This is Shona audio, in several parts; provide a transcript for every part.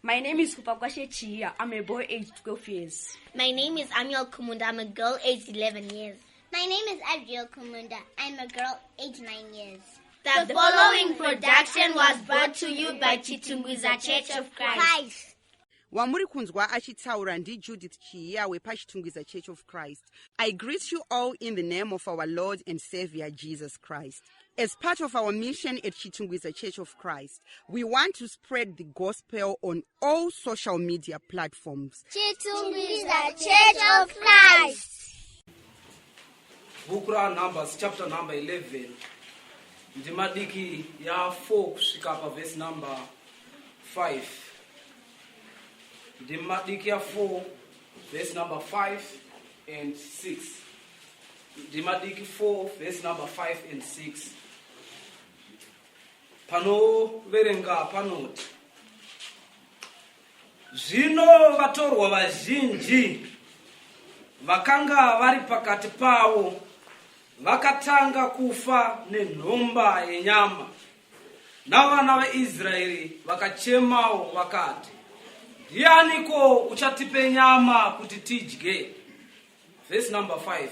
My name is Kupakwashe Chia. I'm a boy aged 12 years. My name is Amiel Kumunda. I'm a girl aged 11 years. My name is Adriel Kumunda. I'm a girl aged 9 years. The following production was brought to you by Chitungwiza Church of Christ. Christ. Wamuri kunzwa achitaura ndiJudith Chiya wepaChitungwiza Church of Christ. I greet you all in the name of our Lord and Savior Jesus Christ. As part of our mission at Chitungwiza Church of Christ, we want to spread the gospel on all social media platforms. Chitungwiza Church of Christ. Bhuku raNumbers chapter number 11, ndima diki ya4 kusvika pavhesi number 5. Ndima diki ya4, verse number 5 and 6. Ndima diki 4, verse number 5 and 6. Panoverenga panoti, "Zvino vatorwa vazhinji vakanga vari pakati pavo vakatanga kufa nenhomba yenyama, navana veIsraeri vakachemawo vakati, 'Ndianiko uchatipe nyama kuti tidye?'" Vhesi number 5: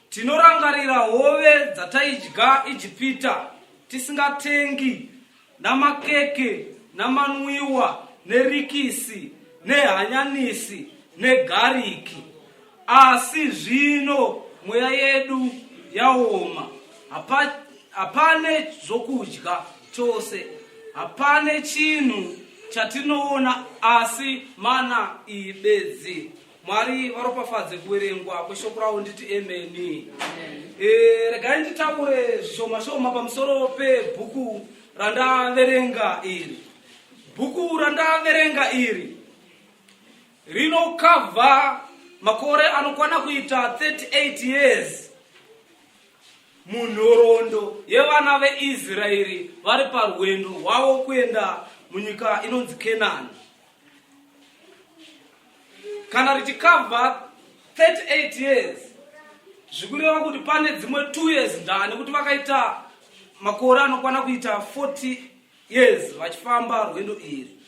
"Tinorangarira hove dzataidya Ijipita tisingatengi, namakeke namanwiwa nerikisi nehanyanisi negariki. Asi zvino mweya yedu yaoma. Hapane zvokudya chose, hapane chinhu chatinoona asi mana iyi bedzi." Mwari varopafadze kuverengwa kweshoko ravo. Nditi ameni. Regai nditaure zvishoma shoma pamusoro pebhuku randaverenga iri. Bhuku randaverenga iri rinokavha makore anokwana kuita 38 years munhoroondo yevana veIsraeri vari parwendo rwavo kuenda munyika inonzi Kenani. Kana richikavha 38 years, zvikureva kuti pane dzimwe 2 years ndaa, nekuti vakaita makore anokwana kuita 40 years vachifamba rwendo iri.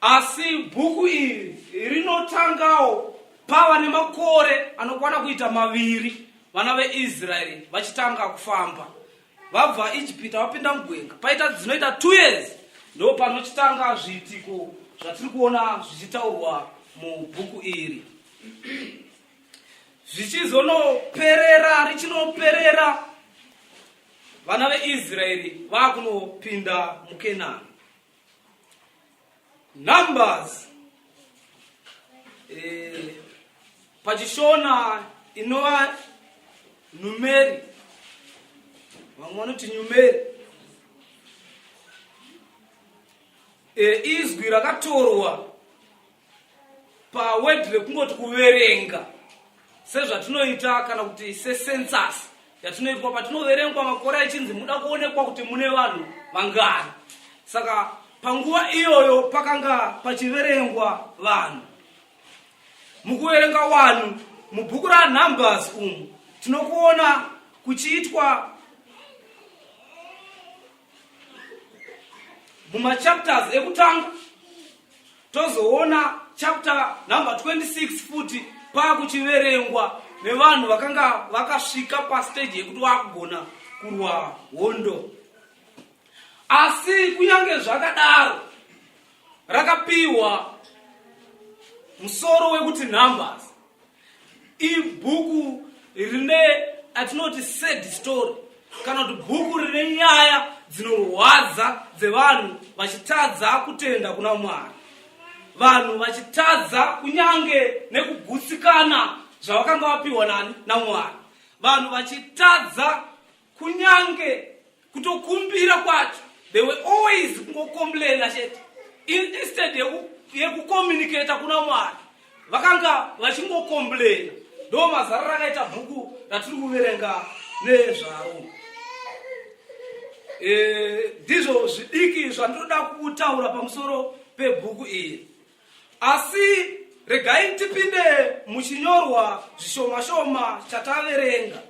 Asi bhuku iri rinotangawo pava nemakore anokwana kuita 2 vana veIsraeri vachitanga kufamba. Vabva Ijipita, vapinda mugwenga, paita dzinoita 2 years, ndo panochitanga zviitiko zvatiri kuona zvichitaurwa mubhuku iri, zvichizonoperera, richinoperera vana veIsraeri vakunopinda muKenani. Numbers, pachiShona inova Numeri, vamwe vanoti Nyumeri, izwi rakatorwa paword rekungoti kuverenga, sezvatinoita kana kuti secensus yatinoitwa patinoverengwa makore achinzi muda kuonekwa kuti mune vanhu vangani. Saka panguva iyoyo pakanga pachiverengwa vanhu. Mukuverenga vanhu mubhuku raNumbers umu, tinokuona kuchiitwa mumachapters ekutanga, tozoona chapter number 26 futi paakuchiverengwa nevanhu vakanga vakasvika pastage yekuti vakugona kurwa hondo. Asi kunyange zvakadaro, rakapiwa musoro wekuti Numbers. Ibhuku rine atinoti sad story, kana kuti bhuku rine nyaya dzinorwadza dzevanhu vachitadza kutenda kuna Mwari, vanhu vachitadza kunyange nekugutsikana zvavakanga vapiwa nani? NaMwari. Vanhu vachitadza kunyange kutokumbira kwacho. They were always kungocomplaina chete instead yekucommunicata kuna Mwari. Vakanga vachingocomplaina. Ndo mazara rakaita bhuku ratiri kuverenga nezvaro. Ndizvo zvidiki zvandinoda kutaura pamusoro pebhuku iri, asi regai tipinde muchinyorwa zvishoma shoma chataverenga.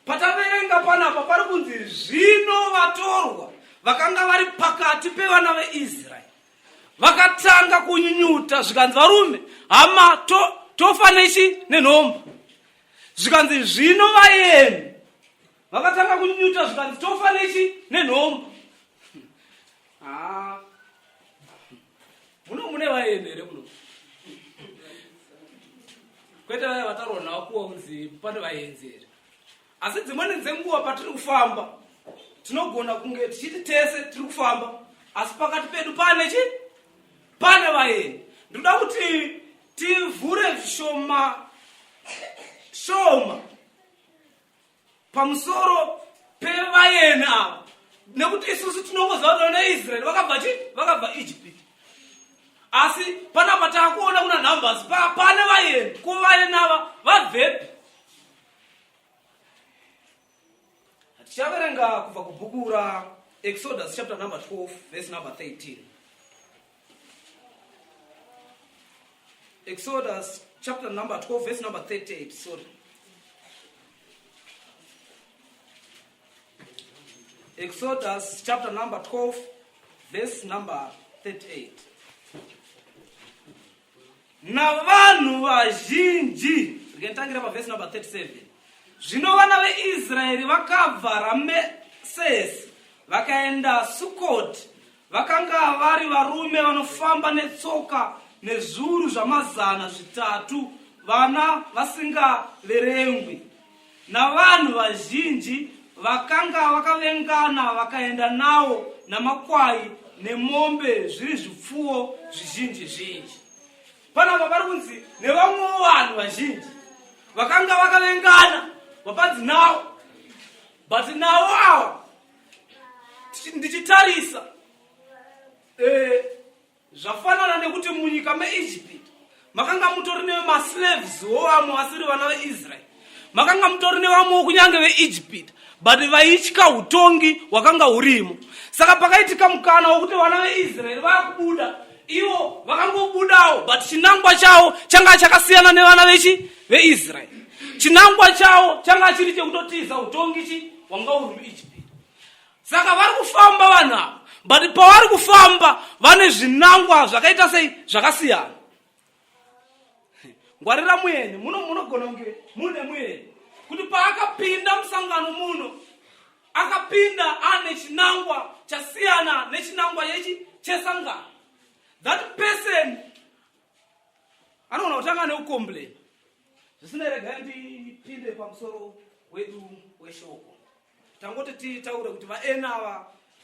Pataverenga panapa pari kunzi, "Zvino vatorwa vakanga vari pakati pevana veisraeri vakatanga kunyunyuta zvikanzi varume hama to, tofa nechi nenhomba zvikanzi zvino vaeni vakatanga kunyunyuta zvikanzi tofa nechi nenhomba ah. muno mune vaeni here muno kwete vaya vataurwa navo kuwa kunzi pane vaenzi here asi dzimweni dzenguva patiri kufamba tinogona kunge tichiti tese tiri kufamba asi pakati pedu pane chi pane vaeni ndinoda kuti tivhure zvishoma shoma pamusoro pevaeni ava nekuti isusu tinongoziva kuti vana israeri vakabva chi vakabva ijipiti asi panapa taakuona kuna numbers pane vaeni ko vaeni ava vabvepi tichaverenga kubva kubhuku raexodus chapter number 12 verse number 13 Exodus chapter number 12 verse number 38 sorry Exodus chapter number 12 verse number 38 navanhu vazhinji rikanitangira pavhesi number 37 zvino vana veisraeri vakabva ramesesi vakaenda sukoti Vakanga vari varume vanofamba netsoka nezviuru zvamazana zvitatu, vana vasingaverengwi, navanhu vazhinji vakanga vakavengana vakaenda nawo namakwai nemombe zviri zvipfuwo zvizhinji zhinji. Panapa pari kunzi nevamwewo vanhu vazhinji vakanga vakavengana vapanzi nawo but nawo awa ndichitarisa eh, zvafanana nekuti munyika meijipita makanga mutori nemaslaves wo vamwe vasiri vana veisraeri makanga mutori nevamwewo kunyange veijipita but vaitya utongi hwakanga hurimo saka pakaitika mukana wokuti vana veisraeri vakubuda ivo vakangobudawo but chinangwa chavo changa chakasiyana nevana vechi veisraeri chinangwa chavo changa chiri chekutotiza utongi chi wanga uri muijipita saka vari kufamba vanhu ava but pavari kufamba vane zvinangwa zvakaita sei zvakasiyana ngwarira mueni muno munogona kunge mune mueni kuti paakapinda musangano muno akapinda ane chinangwa chasiyana nechinangwa yechi chesangano that person anogona kutanga nekucomplain zvisina regai ndipinde pamusoro wedu weshoko tangoti titaure kuti vaena ava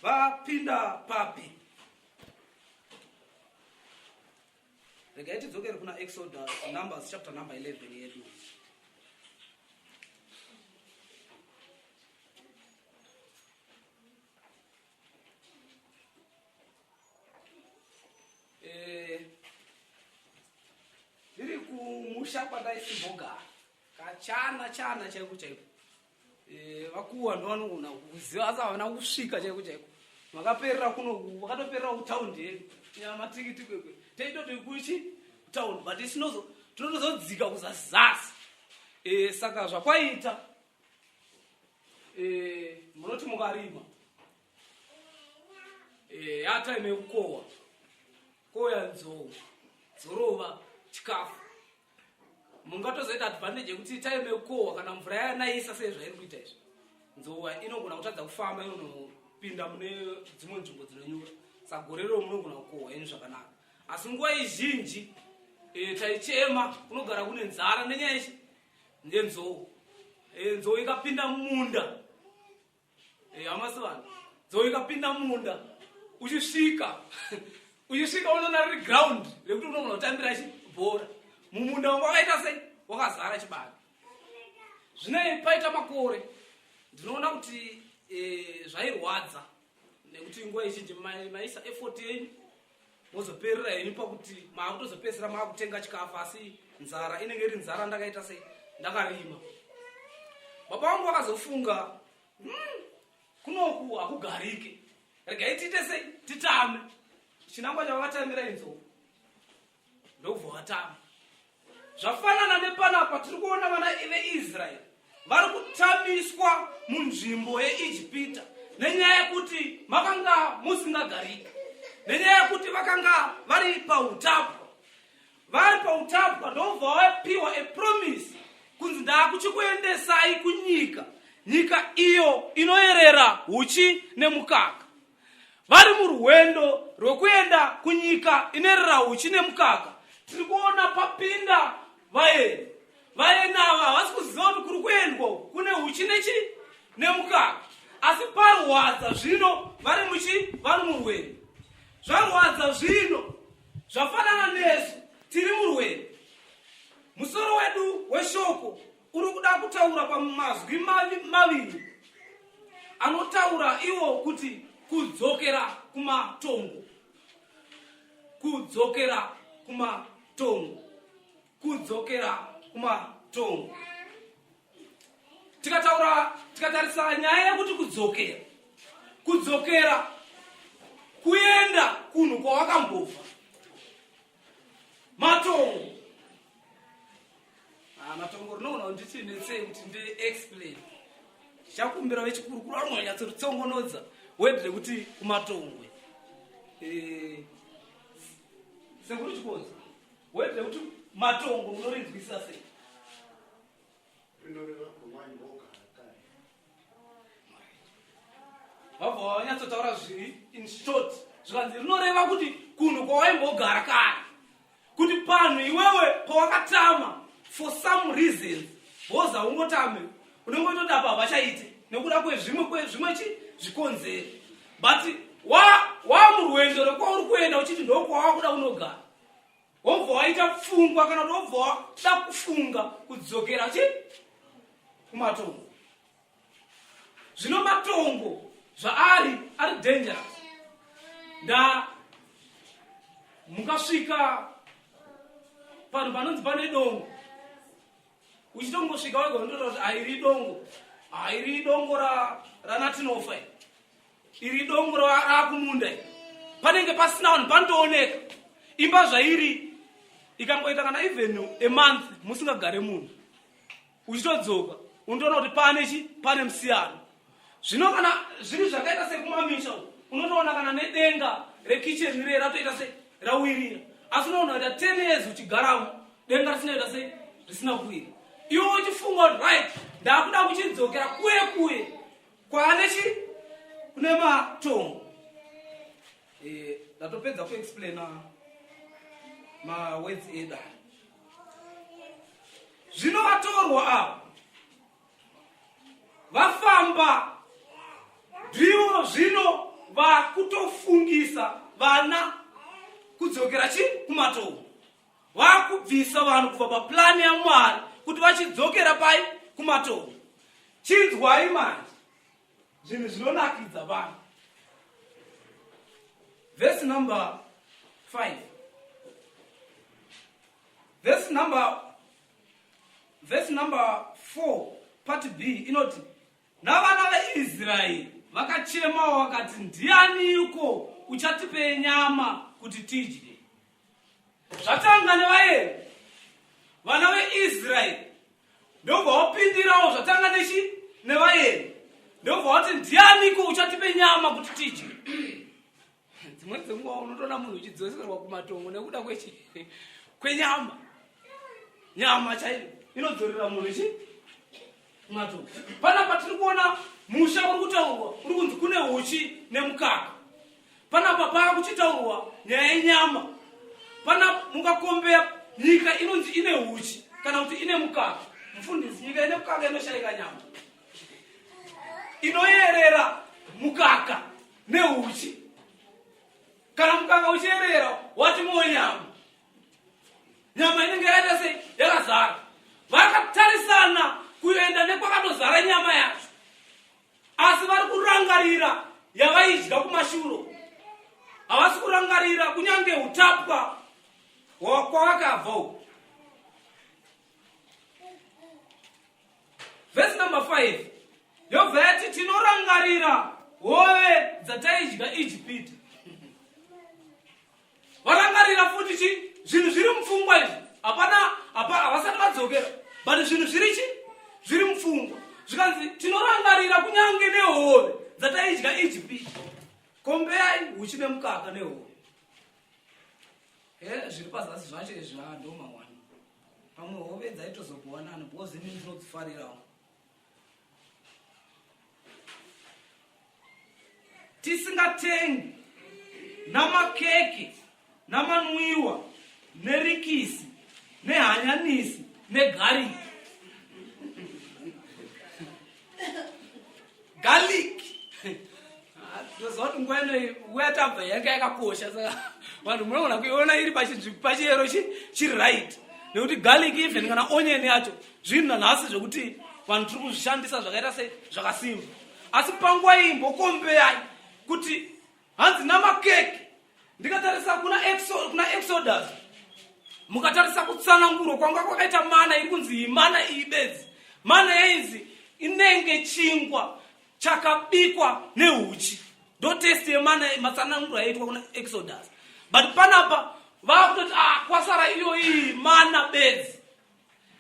vapinda papi regai tidzokere kuna exodus numbers chapter number 11 yedu eh, ndiri kumusha kwandaisimbogara kachana chana chaiko chaiko Eh, vakuwa ndovanogona kuziva asi havana kusvika chaiko chaiko vakaperera kuno vakatoperera kutaundi yedu nyamatikiti kwekwe teitoti kuchi kutaundi but isinozo tinotozodzika kuzasi zasi eh, saka zvakwaita eh, munoti mukarima yatime yekukohwa koya nzou dzorova chikafu mungatozoita advantage yekuti time yekukohwa kana mvura yanayisa sei zvairi kuita izvi nzou inogona kutadza kufamba inonopinda mune dzimwe nzvimbo dzinonyura saka gore rero munogona kukohwa henyu zvakanaka asi nguva izhinji e, taichema kunogara kune nzara nenyaya ichi yenzou e, nzou ikapinda mumunda Eh, hamasi vanhu dzo ikapinda munda uchisvika uchisvika unoona riri ground rekuti unogona kutambira chi bhora mumunda wanga wakaita sei wakazara chibage zvinei paita makore ndinoona kuti eh, zvairwadza nekuti nguva izhinji maisa effort yenyu mozoperera henyu pakuti maakutozopedzisira maakutenga chikafu asi nzara inenge iri nzara ndakaita sei ndakarima baba vangu vakazofunga kunoku hakugarike regai tiite sei titame chinangwa chavakatamira inzou ndokubva vatama zvafanana nepanapa tiri kuona vana veisraeri vari kutamiswa munzvimbo yeijipita Nenyaya yekuti makanga musingagariki, nenyaya yekuti vakanga vari pautapwa, vari pautapwa, ndobva vapiwa a promise kunzi ndakuchikuendesai kunyika, nyika iyo inoyerera huchi nemukaka. Vari murwendo rwekuenda kunyika inoerera huchi nemukaka, tiri kuona papinda vaeni. Vaeni ava havasi kuziva kuti kuri kuendwa kune huchi nechi nemukaka, asi parwadza zvino, vari muchi vari murwendo. Zvarwadza zvino, zvafanana nesu tiri murwendo. Musoro wedu weshoko uri kuda kutaura pamazwi maviri anotaura iwo kuti kudzokera kumatongo, kudzokera kumatongo, kudzokera kumatongo. Tikataura, tikatarisa nyaya yekuti kudzokera, kudzokera kuenda kunhu kwawakambobva, matongo. Ah, matongo rinoona kuti nditi netsei kuti ndiexplain. Tichakumbira vechikurukuru vanonyatsotsongonodza word rekuti kumatongwe. Sekuru Chikonzo, word rekuti matongo unorinzwisisa sei? Rinoreva kumanyogara kare. Vabva vanyatsotaura zviri in short, zvikanzi rinoreva kuti kunhu kwawaimbogara kare, kuti panhu iwewe pawakatama for some reasons, because haungotame, unenge utoti apa havachaite nekuda kwezvimwe chi zvikonzero, but wamurwendo rekwauri kuenda uchiti ndokwawakuda unogara, wobva waita pfungwa kana kuti wobva wada kufunga kudzokera chi kumatongo. Zvino matongo zvaari ari dangerous. Nda mukasvika panhu panonzi pane dongo, uchitongosvika wega unototaura kuti airi dongo, airi dongo ranatinofa, iri dongo rakumunda. Panenge pasina vanhu, panotooneka imba zvairi ikangoita kana even a month musingagare munhu, uchitodzoka unotoona kuti pane chi pane musiyano. Zvino kana zviri zvakaita sekumamisha, unotoona kana nedenga rekicheni riye ratoita se rawirira, asi unoona kuita 10 years uchigaramo, denga risina kuita se risina kuwira. Iwe uchifunga kuti right, ndakuda kuchidzokera kuye kuye kwaane chi kune matongo. Ndatopedza kuexplaina mawords edu. Zvino vatorwa ava vafamba, ndivo zvino vakutofungisa vana kudzokera chi kumatongo, vakubvisa vanhu kubva paplani yaMwari kuti vachidzokera pai kumatongo. Chinzwai manje zvinhu zvinonakidza vanhu. Verse number 5, verse number 4 part B inoti, "Navana veIsraeri vakachemawo vakati, Ndianiko uchatipe nyama kuti tidye?" Zvatanga nevaeni, vana veIsraeri ndobva wapindirawo. Zvatanga nechi nevaeni, ndobva wati, "Ndianiko uchatipe nyama kuti tidye?" Dzimweni dzenguva unotoona munhu uchidzoserwa kumatongo nekuda kwechi kwenyama. Nyama chaiyo inodzorera munhu chi kumatongo. Panapa tiri kuona musha uri kutaurwa, uri kunzi kune uchi nemukaka. Panapa paakuchitaurwa nyaya yenyama. Pana mukakombeya nyika inonzi ine uchi kana kuti ine mukaka, mufundisi, nyika ine mukaka inoshayika nyama? Inoyerera mukaka neuchi, kana mukaka uchiyerera, wati nyama, nyama inenge yakaita sei? Yakazara. Vakatarisana kuenda nekwakatozara nyama yacho, asi vari kurangarira yavaidya kumashuro. Havasi kurangarira kunyange utapwa kwavakabva uku. Vhesi number 5 yobva yati, "Tinorangarira hove dzataidya Ijipita." Varangarira futi chi zvinhu zviri mupfungwa izvi. Hapana, havasati vadzokera, but zvinhu zviri chi zviri mupfungwa. Zvikanzi, "Tinorangarira kunyange nehove dzataidya." Eh, zviri pazasi zvacho izvi haa ndo mawani pamwe hove dzaitozokuwanani because ini ndinodzifarirawo tisingatengi namakeke namanwiwa nerikisi nehanyanisi negariki garlic toziva kuti nguva ino nguva yatabva yanga yakakosha saka vanhu munogona kuiona iri pachiyero chiri right nekuti garlic even kana onion yacho zvinhu nanhasi zvekuti vanhu tiri kuzvishandisa zvakaita se zvakasimba asi panguva iyi mbokombeyai kuti hanzi namakeke ndikatarisa kuna Exo, kuna exodus mukatarisa kutsanangurwa kwanga kwakaita mana iri kunzi iyi mana iyi bedzi mana yainzi inenge chingwa chakabikwa neuchi ndo test yemana matsananguro yaitwa kuna exodus but panapa vakutoti ah, kwasara iyo iyi mana bedzi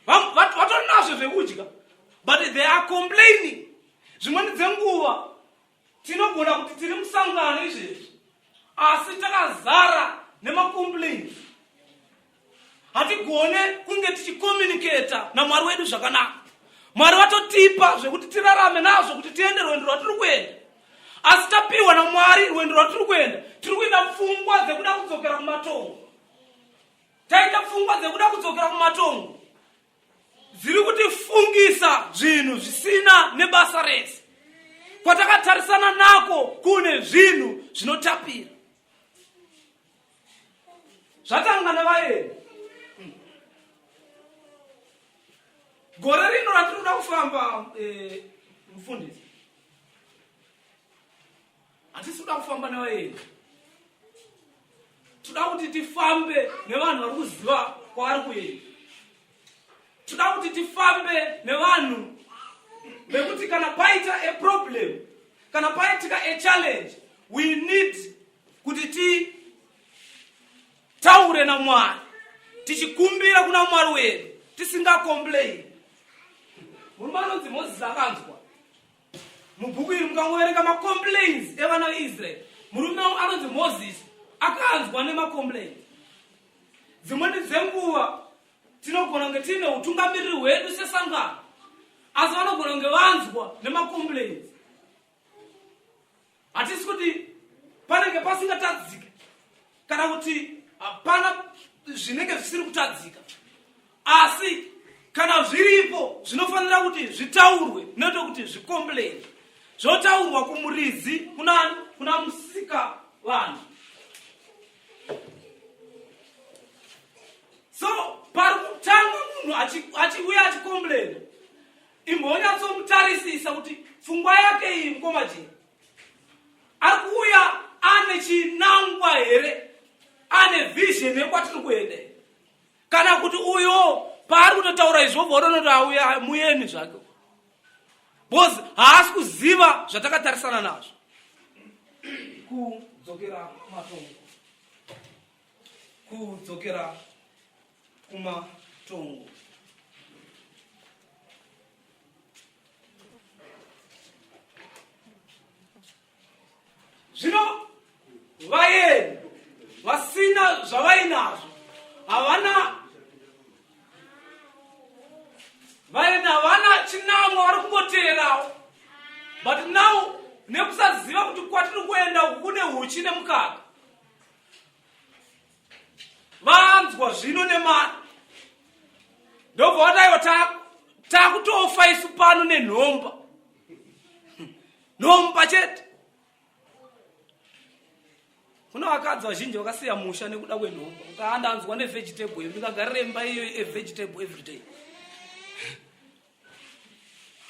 vatori nazvo zvekudya but they are complaining zvimweni dzenguva tinogona kuti tiri musangano izvezvi asi takazara nemacomplaints hatigone kunge tichicommunicata namwari wedu zvakanaka mwari vatotipa zvekuti tirarame nazvo kuti tiende rwendo rwatiri kuenda asi tapiwa namwari rwendo rwatiri kuenda tiri kuita pfungwa dzekuda kudzokera kumatongo taita pfungwa dzekuda kudzokera kumatongo dziri kutifungisa zvinhu zvisina nebasa rese kwatakatarisana nako kune zvinhu zvinotapira zvatanga nevaeni gore rino ratiri kuda kufamba eh, mufundisi hatisi kuda kufamba nevaeni toda kuti tifambe nevanhu vari kuziva kwavari kuenda toda kuti tifambe nevanhu vekuti kana paita a problem kana paitika a challenge we need kuti titaure namwari tichikumbira kuna mwari wedu tisingacomplain murume anonzi mozisi akanzwa mubhuku iri mukangoverenga macomplains evana veisraeri murume anonzi mozisi akanzwa nemacomplains dzimweni dzenguva tinogona kunge tiine utungamiriri hwedu sesangano asi vanogona kunge vanzwa nemacomplains hatisi kuti panenge pasingatadzike kana kuti hapana zvinenge zvisiri kutadzika asi kana zviripo zvinofanira kuti zvitaurwe noto kuti zvicomplain zvotaurwa kumuridzi kunani kuna musika vanhu so pari kutanga munhu achiuya achicomplaina imbonyatsomutarisisa kuti pfungwa yake iyi mukoma jeri ari kuuya ane chinangwa here ane vision yekwatiri kuenda kana kuti uyo paari kutotaura izvo obva utonoti auya muyeni zvake because haasi kuziva zvatakatarisana nazvo kudzokera kumatongo kudzokera kumatongo zvino vayeni vasina zvavainazvo havana vayeni havana chinamwa vari kungoteerawo but now nekusaziva kuti kwatiri kuenda uku kune huchi nemukaka vanzwa zvino nemari ndobva vataiwa takutofa isu pano nenhomba nhomba chete kuna vakadzi vazhinji vakasiya musha nekuda kwenhomba kuti andanzwa nevegetable iyo ndingagarira imba iyo evegetable everyday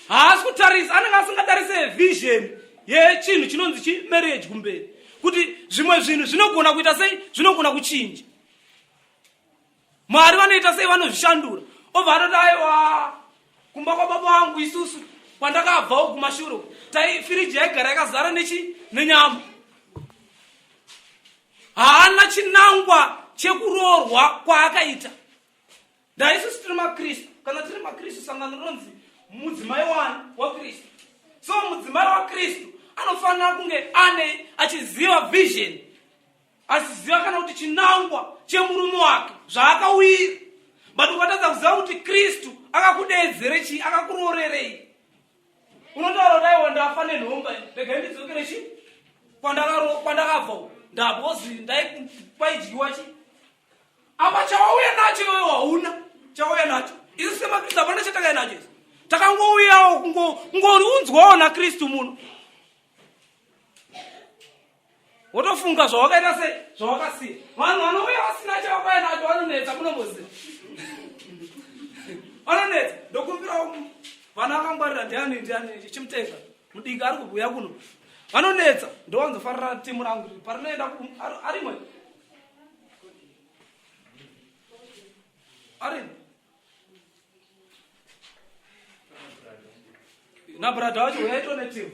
haasi kutarisa anenge asingatarise vision yechinhu chinonzi chimarriage kumberi kuti zvimwe zvinhu zvinogona kuita sei zvinogona kuchinja mwari vanoita sei vanozvishandura obva atoti aiwa kumba kwababa vangu isusu kwandakabvawo kumashure tai firiji yaigara yakazara nechi nenyama haana chinangwa chekuroorwa kwaakaita Ndaisusu tiri maKristu. Kana tiri maKristu, sangano rinonzi mudzimai wani waKristu. So mudzimai waKristu anofanira kunge ane achiziva vision. Achiziva kana kuti chinangwa chemurume wake zvaakawira. But ukatadza kuziva kuti Kristu akakudeedzere chii, akakuroorerei. Unotaura kuti aiwa ndafa nenhomba ini, regai ndidzokere chi kwandakabva uko. Ndabozi ndai kwaidyiwa chi. Apa chawauya nacho iwewe hauna chawauya nacho. Isu semaKristu hapana chatakauya nacho isu. Takangouyawo kungoriunzwawo naKristu muno. Wotofunga zvawakaita sei zvawakasiya. Vanhu vanouya vasina chavakauya nacho vanonetsa munomboziva. Vanonetsa. Ndokumbirawo vana vakangwarira ndiani ndiani chimutenga mudiki ari kubuya kuno. Vanonetsa ndowanzofarira timu rangu parinoenda arimo. Arimo. Nabrada wacho uyaitwa netimu.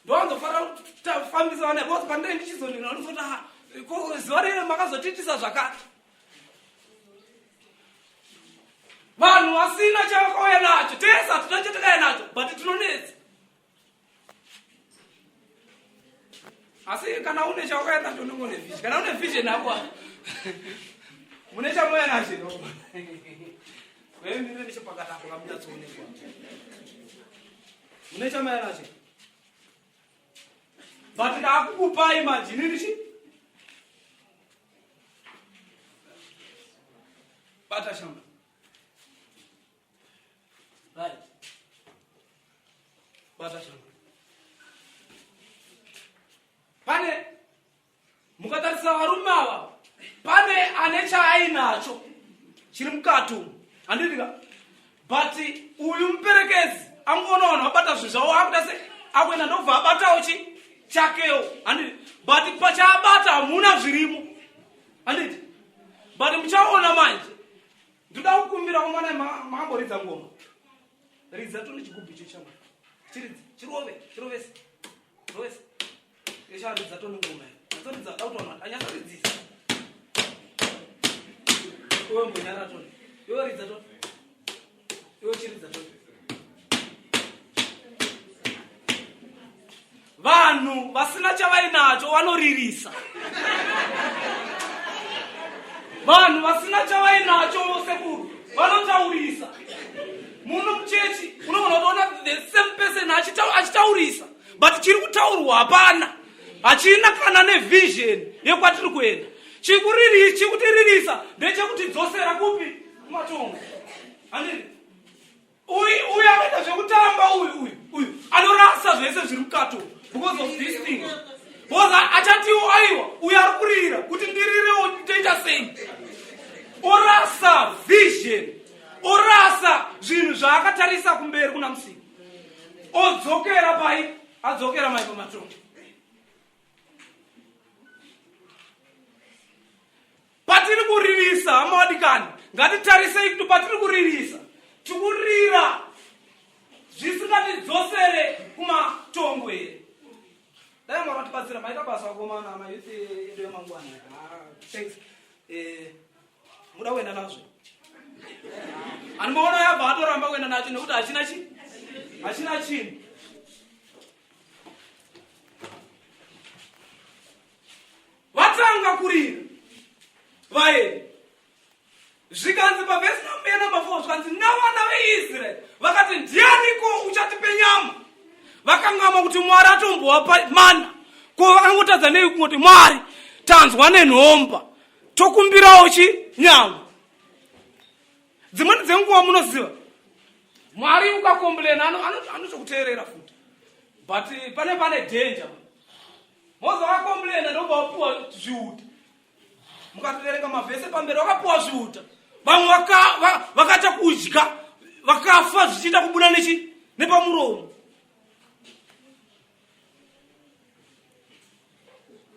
Ndowanzofanira kufambisa vana because pandinenge ndichizonina vanozoti ah, ko zuva rere makazotiitisa zvakati. Vanhu vasina chavakauya nacho, tese hatina chatakauya nacho, but tinonetsa. Asi kana une chawakauya nacho unenge une vision. Kana une vision yako mune chamauya nacho wewe mire nechepakati apo kamunyatsoonekwa. Mune chamauya nacho. But ndakukupai manje inini chi bata shamba. Right. Bata shamba. Pane mukatarisa varume ava pane ane chaainacho chiri mukati umu handiti ka but uyu muperekedzi angoona vanhu vabata zvinhu zvavo akuita se akuenda ndobva abatawo chi chakewo handiti but pachaabata hamuna zvirimo handiti but muchaona manje ndoda kukumbira komana makamboridza ngoma ridza tone chigubhu icho chama chiridza chirove chirovese rovese Isharidza tone ngoma iyi. Nyatsoridza da kuti vanhu anyatsoridzisa. Iwe mbonyara tone. Iwe ridza tone. Iwe chiridza tone. Vanhu vasina chavainacho vanoririsa. Vanhu vasina chavainacho sekuru vanotaurisa. Muno muchechi unogona kutoona the same person achitaurisa. But chiri kutaurwa hapana, hachina kana nevision yekwatiri kuenda. Chikutiririsa ndechekutidzosera kupi? Kumatongo. Handiti uyu uyu akaita zvekutamba uyu uyu uyu anorasa zvese zviri mukati umu because of this thing, because achatiwo aiwa uyu ari kurira kuti ndirirewo toita sei, orasa vision, orasa zvinhu zvaakatarisa kumberi kuna Musiki, odzokera pai adzokera mai pamatongo. Patiri kuririsa hama vadikani, ngatitarisei kuti patiri kuririsa tikurira zvisingatidzosere kumatongo here. Dai Mwari vatibatsira. Maita basa vakomana, mayouth edu emangwana. Thanks. Muda kuenda nazvo anomaona yabva atoramba kuenda nacho nekuti hachina chi hachina chinhu. Vatanga kurira vaeni, zvikanzi pavhesi yanamba 4, zvikanzi navana veIsraeri vakati, ndianiko uchatipe nyama? Vakangama kuti Mwari atombowapa mana. Ko vakangotadza nei kungoti Mwari tanzwa nenhomba tokumbirawo chi nyama? Dzimweni dzenguva munoziva Mwari ukakomblena anotokuteerera futi, but pane danger. Moza wakomblena ndobva wapiwa zviuta. Mukatoverenga mavhese pamberi wakapiwa zviuta, vamwe vakaita kudya vakafa zvichiita kubuda nechi nepamuromo.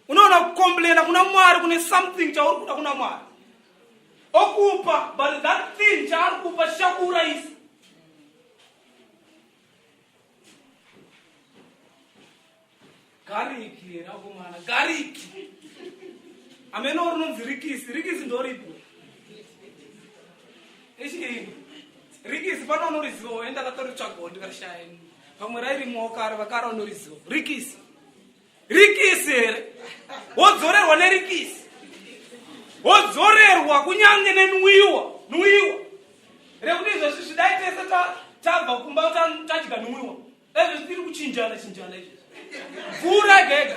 Unoona kukomblena kuna Mwari kune something chauri kuda kuna Mwari okupa, but that thing chaari kupa chichakuurayisa. Gariki here akomana, gariki ameno rinonzi rikisi, rikisi ndoripo ichii rikisi pano unorizivawo enda akatoritsvagawo ndikarishaya pamwe rairimowo kare vakara unoriziva rikisi. Rikisi here? Wodzorerwa nerikisi, wodzorerwa kunyange nenwiwa, nwiwa rekuti izvezvi zvidai tese tabva kumba tadya nwiwa, izvezvi tiri kuchinjana chinjana izvezvi mvura ega ega.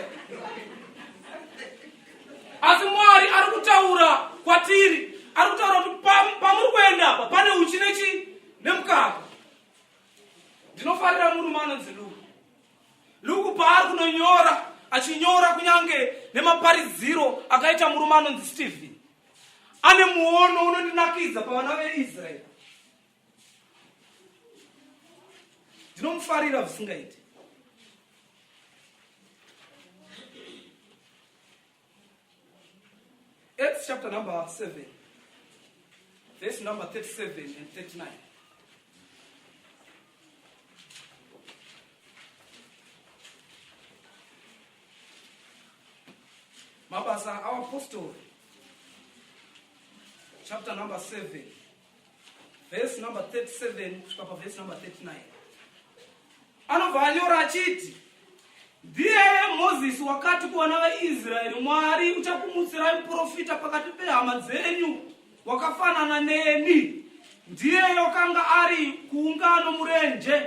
Asi Mwari ari kutaura kwatiri, ari kutaura kuti pamuri kuenda apa pane uchi nechi nemukaka. Ndinofarira murume anonzi Luku. Luku paari kunonyora, achinyora kunyange nemaparidziro akaita murume anonzi Stephen, ane muono unondinakidza pavana veIsraeri. Ndinomufarira zvisingaiti. Acts chapter number 7, verse number 37 and 39. Mabasa aApostle, chapter number 7, verse number 37 kusvika paverse number 39. Anobva anyora achiti, ndiye Mozisi wakati kuvana vaIsraeri, Mwari uchakumutsirai muprofita pakati pehama dzenyu wakafanana neni. Ndiye wakanga ari kuungano murenje,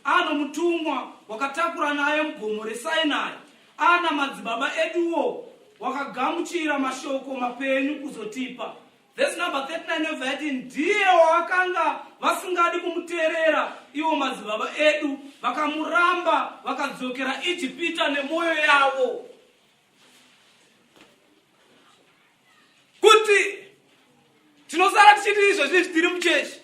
ano mutumwa wakatakura naye mugomo reSinai, ana madzibaba eduwo wakagamuchira mashoko mapenyu kuzotipa. Verse number 39 yobva yati, ndiye wavakanga vasingadi kumuteerera ivo madzibaba edu, vakamuramba vakadzokera Ijipita nemwoyo yavo. Kuti tinosara tichiti izvezvi tiri muchechi,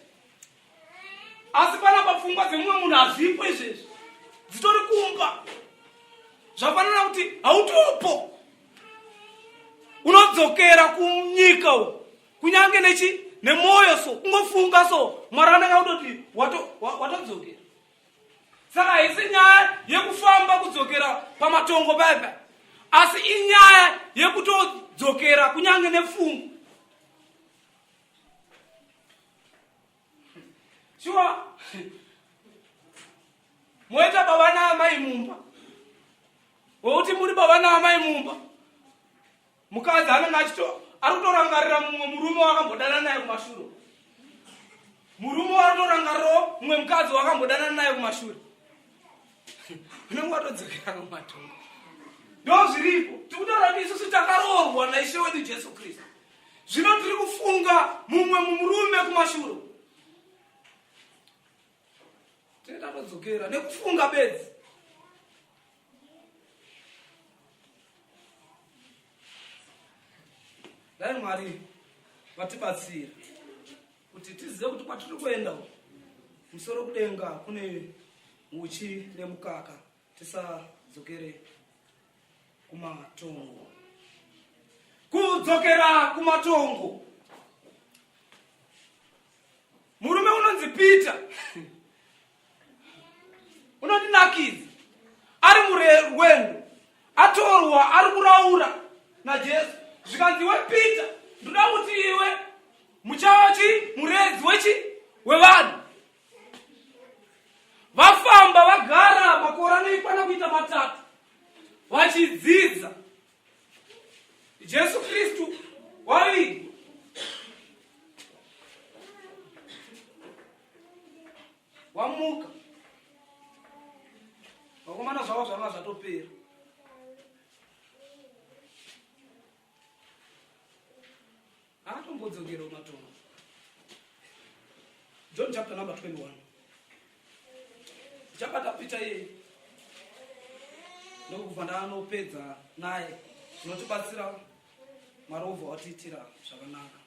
asi panapa pfungwa dzemumwe munhu hazvipo izvezvi, dzitori kumba. Zvafanana kuti hautopo, unodzokera kunyika uku kunyange nechi nemwoyo, so kungofunga so Mwari anenge akutoti watodzokera. Saka haisi nyaya yekufamba kudzokera pamatongo paipa, asi inyaya yekutodzokera kunyange nepfungwa. Shuwa moita baba naamai mumba, wokuti muri baba naamai mumba, mukadzi anenge achito ari kutorangarira mumwe murume wakambodana naye kumashure, murume wari kutorangarirawo mumwe mukadzi wakambodanana naye kumashure, unenge watodzokera kumatongo. Ndo zviripo. Tikutaura kuti isusu takaroorwa naIshe wedu Jesu Kristu, zvino tiri kufunga mumwe mumurume kumashure, tine tatodzokera nekufunga bedzi. Dai Mwari vatibatsira kuti tizive kuti kwatiri kuenda musoro kudenga kune uchi nemukaka, tisadzokere kumatongo. Kudzokera kumatongo, murume unonzi Peter unondinakidza. Ari murwendo, atorwa, ari kuraura naJesu, zvikanzi, iwe Peter, ndoda kuti iwe muchava chi muredzi wechi wevanhu. Vafamba, vagara makore anoikwana kuita 3 vachidzidza, Jesu Kristu wavigwa, wamuka, vakomana zvavo zvanga zvatopera. Haatombodzokera kumatongo. John chapter number 21, tichabata Peter iyeye, ndokubva ndaanopedza naye zvinotibatsira. Mwari wobva watiitira zvakanaka.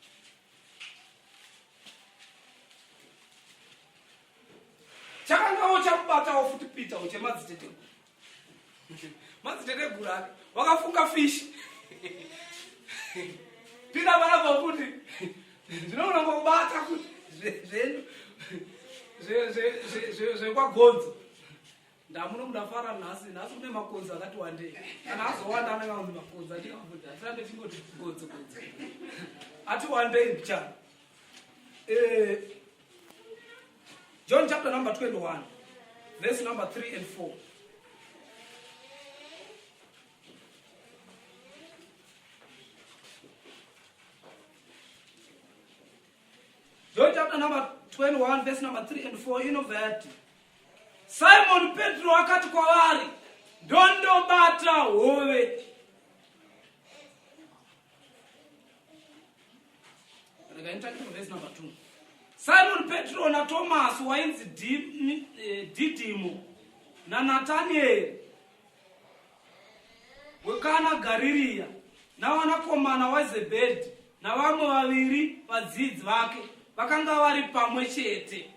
Chakangawo chamubatawo futi Peter uchemadziteteguru, madziteteguru ake wakafunga fishi. Peter panapa kuti ndinoona ngokubata kuti zvenyu zvekwagonzo ndamuno mudafara nhasi. Nhasi kune makonzo akati wandei, kana azowanda anenge anzi makonzo achikafuti, atirambe tingoti gonzo gonzo, ati wandei mbichana. John chapter number 21, verse number 3 and 4. Chapter number 21 verse number 3 and 4 inobva yati Simon Petro akati kwavari, ndondobata hove. Regai nditangire verse number 2. Simon Petro naTomasi wainzi Didimo naNatanieri wekana Gariria navanakomana waZebhedhi navamwe vaviri vadzidzi vake vakanga vari pamwe chete.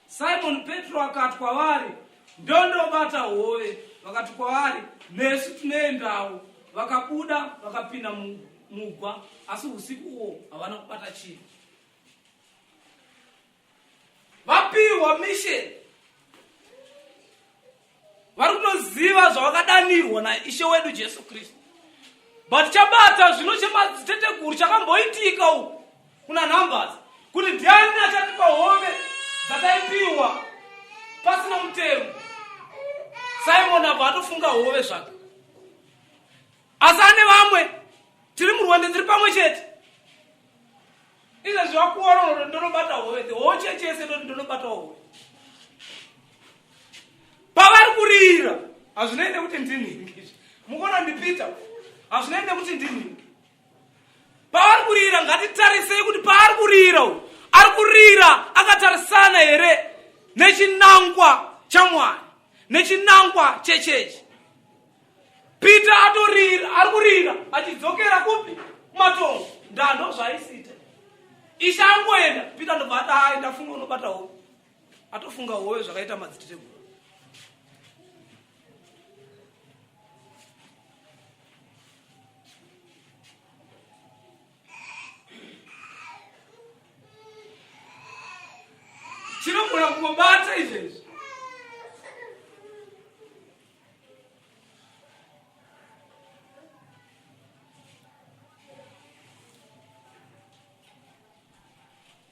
Simoni Petro akati kwavari, Ndondobata hove. Vakati kwaari, Nesu tinoendawo. Vakabuda vakapinda mugwa, asi usiku uhwo havana kubata chinhu. Vapiwa mission, vari kutoziva zvavakadanirwa naIshe wedu Jesu Kristu, but chabata zvino chemadziteteguru chakamboitika uku kuna Numbers kuti ndiani achatipa hove dzataipiwa pasina mutemo. Simon abva atofunga hove zvake, asi ane vamwe tiri murwende tiri pamwe chete. Izvezvi wakuona unoti ndonobata hove, the whole church yese inoti ndonobata hove. Pavari kurira hazvinei nekuti ndinhingi, mukuona ndiPeter, hazvinei nekuti ndinhingi. Pavari kurira ngatitarisei kuti paari kurira uyu ari kurira akatarisana here nechinangwa chaMwari, nechinangwa chechechi. Peter atorira, ari kurira achidzokera kupi? Kumatongo. Ndando zvaaisiita. Ishe angoenda, Peter ndobva ati hai ndafunga unobata hove. Atofunga hove zvakaita madziteteguru. Chinogona kungobata izvezvi.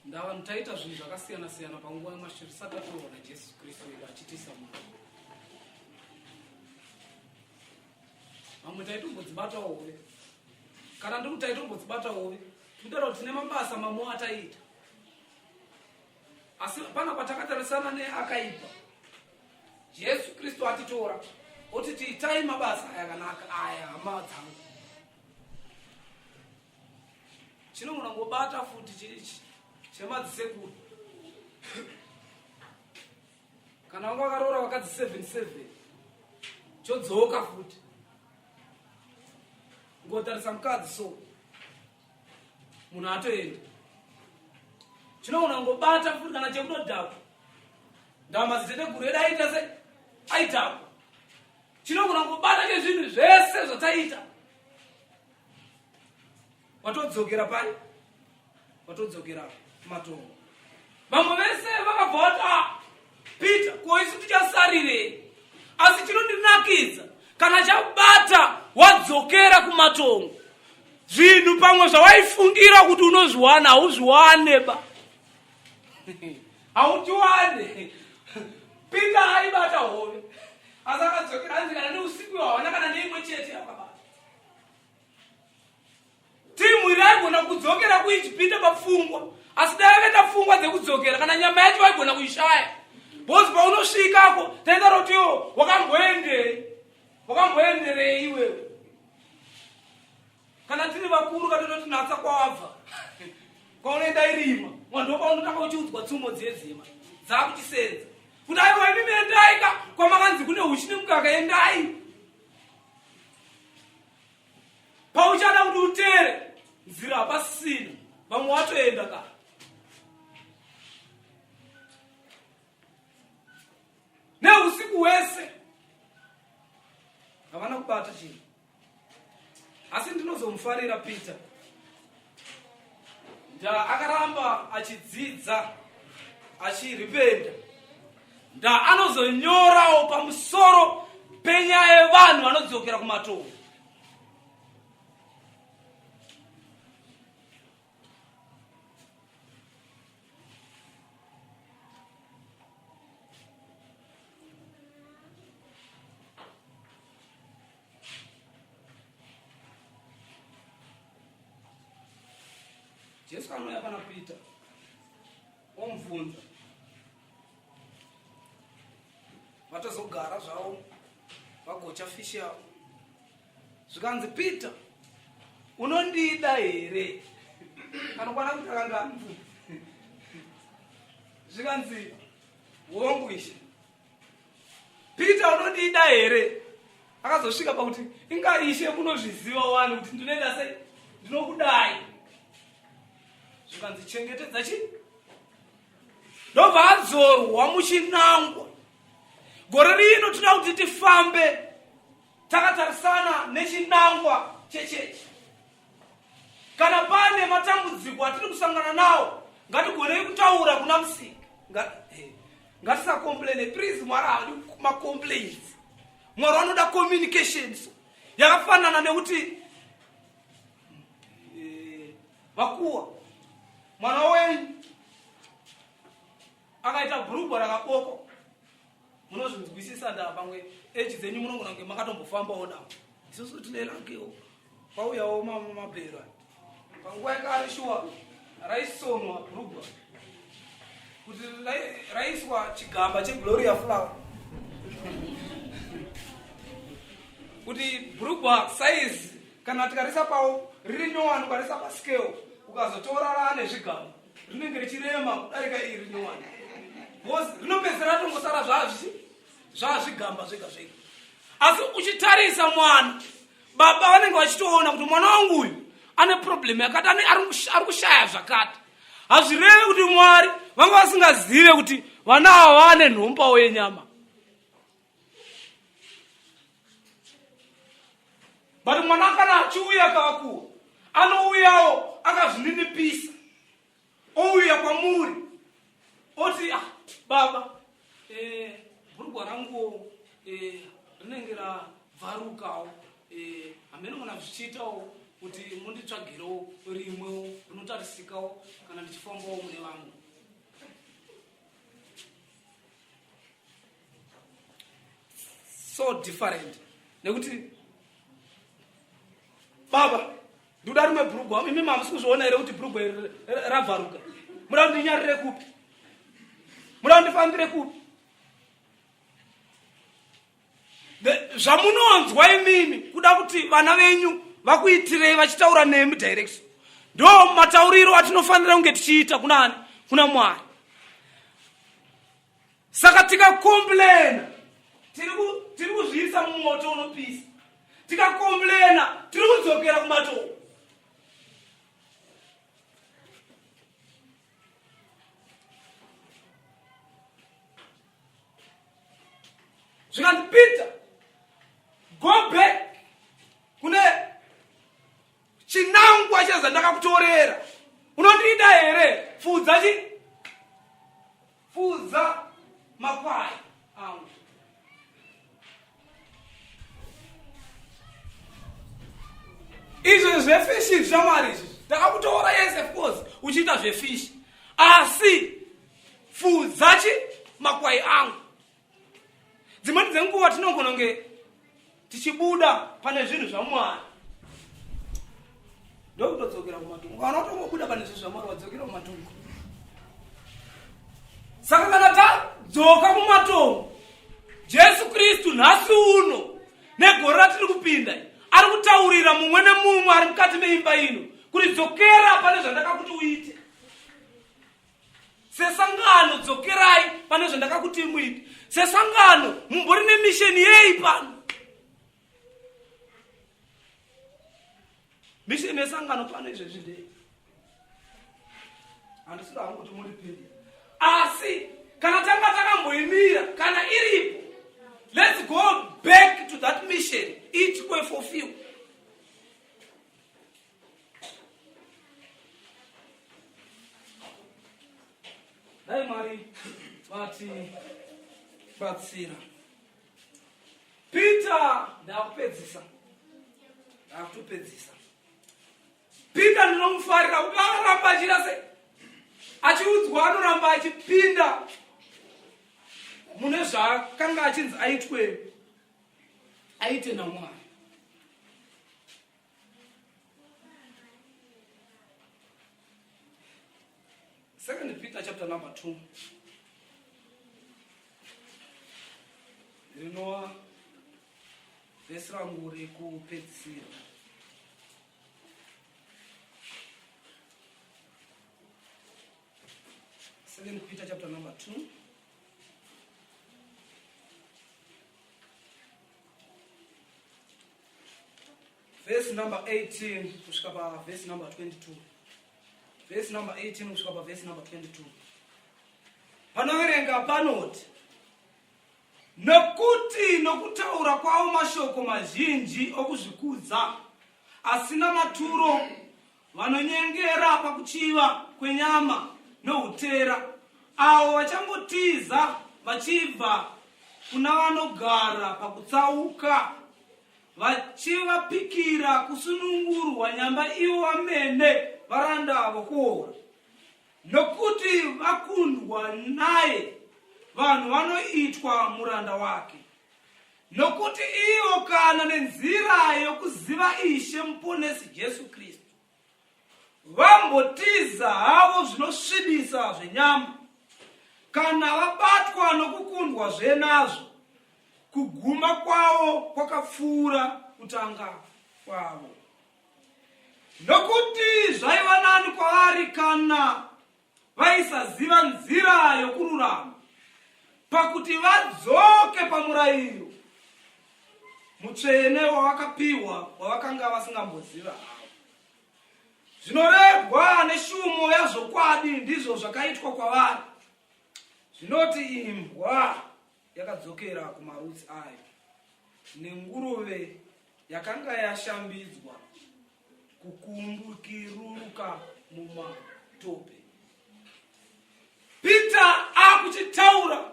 Ndava taita zvinhu zvakasiyana siyana panguva yemashure tisati tatorwa naJesu Kristu wedu achitiisa muna. Vamwe taitombodzibata hove. Kana ndiri kuti taitombodzibata hove, tikutaura kuti tine mabasa mamwe ataiita. Asi pana patakatarisana neakaipa. Jesu Kristu atitora otiti itai mabasa aya akanaka aya hama dzangu. Chinogona kungobata futi chirichi chemadzisekuru. Kana vanga vakaroora vakadzi 77 chodzoka futi ngotarisa mukadzi so munhu atoenda. Chinogona kungobata futi kana chekutodhakwa. Ndava madziteteguru edu aiita se aidhakwa. Chinogona kungobata chezvinhu zvese zvataita. Watodzokera pai? Watodzokera kumatongo. Vamwe vese vakabva vati ah, Peter, ko isu tichasarirei? Asi chinondinakidza kana chabata wadzokera kumatongo. Zvinhu pamwe zvawaifungira kuti unozviwana hauzviwane ba. Hautiwane. Peter aibata hove. Asi akadzokera hanzi kana neusiku hawana kana neimwe chete yakabata. Timu iri aigona kudzokera kuIjipita papfungwa, asi dai akaita pfungwa dzekudzokera kana nyama yacho vaigona kuishaya. Because paunosvikako taitaura kuti iwo wakamboenderei, wakamboenderei iwewe. Kana tiri vakuru katototi natsa kwawabva kwaunoenda irima, wanhu paunotanga uchiudzwa tsumo dzedzima dzakuchisenza kuti aiwa imimi endai ka kwamakanzi kune uchi nemukaka endai. Pauchada kuti utere nzira hapasisina, vamwe watoenda ka. Neusiku hwese havana kubata chinhu. Asi ndinozomufarira Peter. Nda akaramba achidzidza achiripenda. Nda anozonyorawo pamusoro penyaya yevanhu vanodzokera kumatongo. Jesu anouya pana Peter. kumubvunza vatozogara zvavo vagocha fishi yavo zvikanzi peter unondida here anokwana kuti akanga amubvunza zvikanzi hongu ishe peter unondida here akazosvika pakuti inga ishe munozviziva wani kuti ndinoenda sei ndinokudai zvikanzi chengetedza chi ndobva adzorwa muchinangwa gore rino tinoda kuti tifambe takatarisana nechinangwa chechechi kana pane matambudziko atiri kusangana nawo ngatigonei kutaura kuna musiki ngatisakomplaine please mwari haadi macomplains mwari vanoda communications yakafanana nekuti eh, vakuwa mwana wenyu akaita bhurugwa rakaboko munozvinzwisisa ndaa pamwe eji dzenyu munogona kunge makatombofambawo navo isusu tine lakewo kwauyawo mabhero panguva yakare shuwa raisonwa bhurugwa kuti raiswa chigamba chegloria flower kuti bhurugwa size kana tikarisa pawo riri nyowani ukarisa pascale ukazotora raane zvigamba rinenge richirema kudarika iri nyowani because rinopedzisira ratongosara zvazvichi zvazvigamba zvega zvega asi uchitarisa mwana baba vanenge vachitoona kuti mwana wangu uyu ane problemu yakati ari kushaya zvakati hazvirevi kuti mwari vanga vasingazive kuti vana ava vane nhombawo yenyama but mwana kana achiuya kavakuwa anouyawo akazvininipisa ouya kwamuri oti ah, baba eh, bhurugwa ranguwo eh, rinenge rabvarukawo eh, hameno kana zvichiitawo kuti munditsvagirewo rimwewo rinotarisikawo kana ndichifambawo mune vamwe so different nekuti baba ndikuda rimwe bhurugwa imi mamusi kuzviona here kuti bhurugwa iri rabvaruka muda kundinyarire kupi muda kundifambire kupi zvamunonzwa imimi kuda kuti vana venyu vakuitirei vachitaura nemi direction ndo matauriro atinofanira kunge tichiita kuna ani kuna mwari saka tikakomplena tiri kuzviisa mumoto unopisa tikakomplena tiri kudzokera kumatoo zvikanzi peter go back kune chinangwa chezandakakutorera unondida here pfuudza chi pfuudza makwai angu izvi zvefishi zvamwari izvi ndakakutora yes of course uchiita zvefishi asi pfuudza chi makwai angu dzimweni dzenguva tinogona kunge tichibuda pane zvinhu zvamwari ndokutodzokera kumatungu kana utongobuda pane zvinhu zvamwari wadzokera kumatungu saka kana tadzoka kumatongo jesu kristu nhasi uno negore ratiri kupinda ari kutaurira mumwe nemumwe ari mukati meimba ino kuti dzokera pane zvandakakuti uite Sesangano dzokerai pane zvandakakuti muite. Sesangano mumbori nemisheni yei pano? Misheni yesangano pano izvezvi ndei? Handisida hangu kuti muripinde. Asi kana tanga takamboimira kana iripo, let's go back to that mission itwe fulfill. Dai Mwari vatibatsira. Peter ndakupedzisa. Ndakutopedzisa. Peter ndinomufarira kuti akaramba achiita sei? Achiudzwa anoramba achipinda mune zvaakanga achinzi aitwe aite naMwari. Second Peter chapter number 2 rinova vhesi rangu rekupedzisira. Second Peter chapter number 2 verse number 18 kusvika pa verse number 22. Verse number 18 kusvika pa verse number 22. Panoverenga panoti Nokuti nokutaura kwavo mashoko mazhinji okuzvikudza asina maturo vanonyengera pakuchiva kwenyama noutera, avo vachangotiza vachibva kuna vanogara pakutsauka, vachivapikira kusunungurwa nyamba ivo vamene varanda vokuora. Nokuti vakundwa naye, vanhu vanoitwa muranda wake. Nokuti ivo kana nenzira yokuziva Ishe Muponesi Jesu Kristu, vambotiza havo zvinosvibisa zvenyama, kana vabatwa nokukundwa zve nazvo, kuguma kwavo kwakapfuura kutanga kwavo. Nokuti zvaiva nani kwavari kana vaisaziva nzira yokururama, pakuti vadzoke pamurayiro mutsvene wavakapiwa wavakanga vasingamboziva havo. Zvinorebwa neshumo yazvokwadi ndizvo zvakaitwa kwavari, zvinoti imbwa yakadzokera kumarutsi ayo nenguruve yakanga yashambidzwa kukumbukiruruka mumatope. Peter akuchitaura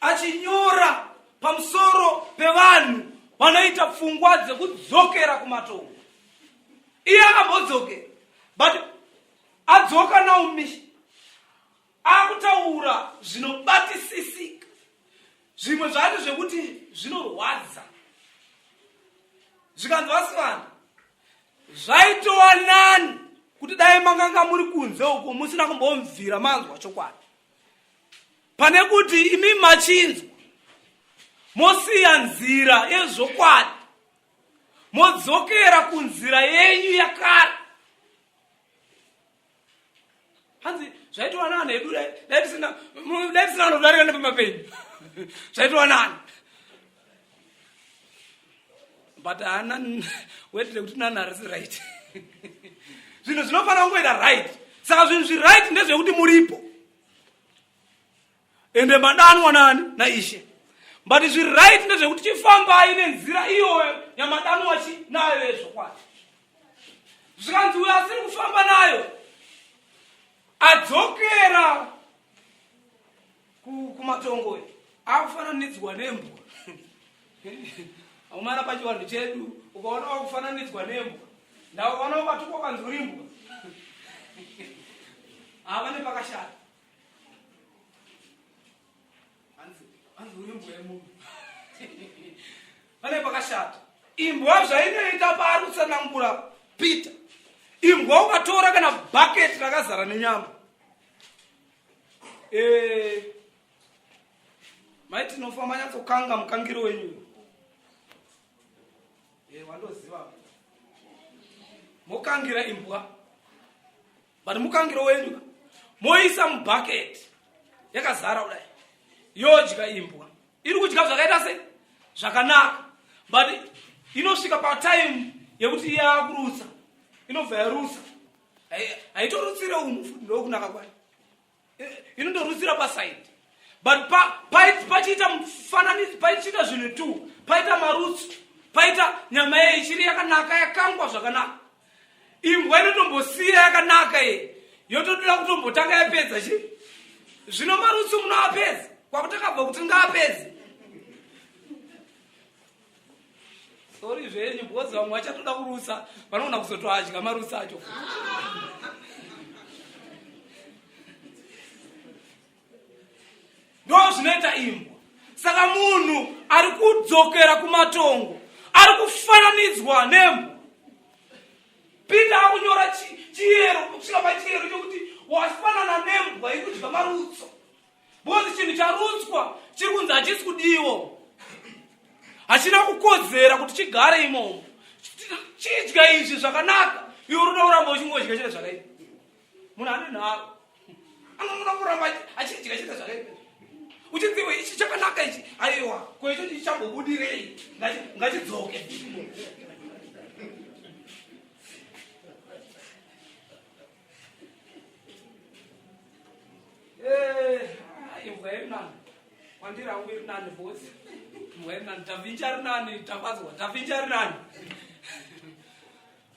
achinyora pamusoro pevanhu vanoita pfungwa dzekudzokera kumatongo. Iye akambodzokera but adzoka naumishi akutaura zvinobatisisika zvimwe zvacho zvekuti zvinorwadza zvikanzi vasikana zvaitova nani kuti dai makanga muri kunze uko musina kumbomvira manzwa chokwadi pane kuti imi machinzwa mosiya nzira yezvokwadi modzokera kunzira yenyu yakare hanzi zvaitwa nani hedu dai tisina dai tisina anodarika nepamapenyu zvaitwa nani but haana weti rekuti nani harisi right zvinhu zvinofanira kungoita right saka zvinhu zviright ndezvekuti muripo ende madanwa nani naishe but zviri right ndezvekuti chifambai nenzira iyoyo yamadanwa chi nayo yezvokwadi zvikanzi uyo asiri kufamba nayo adzokera kumatongo akufananidzwa nembwa aumana pachivanhu chedu ukaona wakufananidzwa nembwa ndaukaona ukatukwa ukanzi urimbwa hava nepakashata hanzi uri imbwa yemunhu pane pakashata imbwa zvainoita paari kutsanangura peter imbwa ukatora kana bhaketi rakazara nenyama eh, mai tinofa manyatsokanga mukangiro wenyu eh, wandoziva mokangira imbwa but mukangiro wenyu moisa mubucket yakazara kudai yodya imbwa iri kudya zvakaita se zvakanaka but inosvika patime yekuti yakurutsa inobva yarutsa haitorutsire umu futi ndokunaka kwayo inondorutsira pasaidi but pachiita mufananidzo pachiita zvinhu two paita marutsu paita nyama yeye ichiri yakanaka yakangwa zvakanaka imbwa inotombosiya yakanaka ye yotododa kutombotanga yapedza chi zvino marutsu munoapedza kwakutakabva kuti ngaapedze Sorry zvenyu because vamwe vachatoda kurutsa vanogona kuzotoadya marutsa acho. Ndo zvinoita imbwa. Saka munhu ari kudzokera kumatongo ari kufananidzwa nembwa. Peter akunyora chiyero kusvika pachiyero chokuti Wafanana nembwa iri kudya marutso. Because chinhu charutswa chiri kunzi hachisi kudiwa. Hachina kukodzera kuti chigare imomo. Chidya izvi zvakanaka. Iwe unoda kuramba uchingodya chete zvakaipa. Munhu ane nharo. Anoda kuramba achidya chete zvakaipa. Uchinzi iwe ichi chakanaka ichi. Aiwa, ko icho chichambobudirei? Ngachidzoke. Eh, imbwa iri nani kwandiri hangu iri nani bosi imbwa iri nani tavinji ari nani tafadzwa tavinji ari nani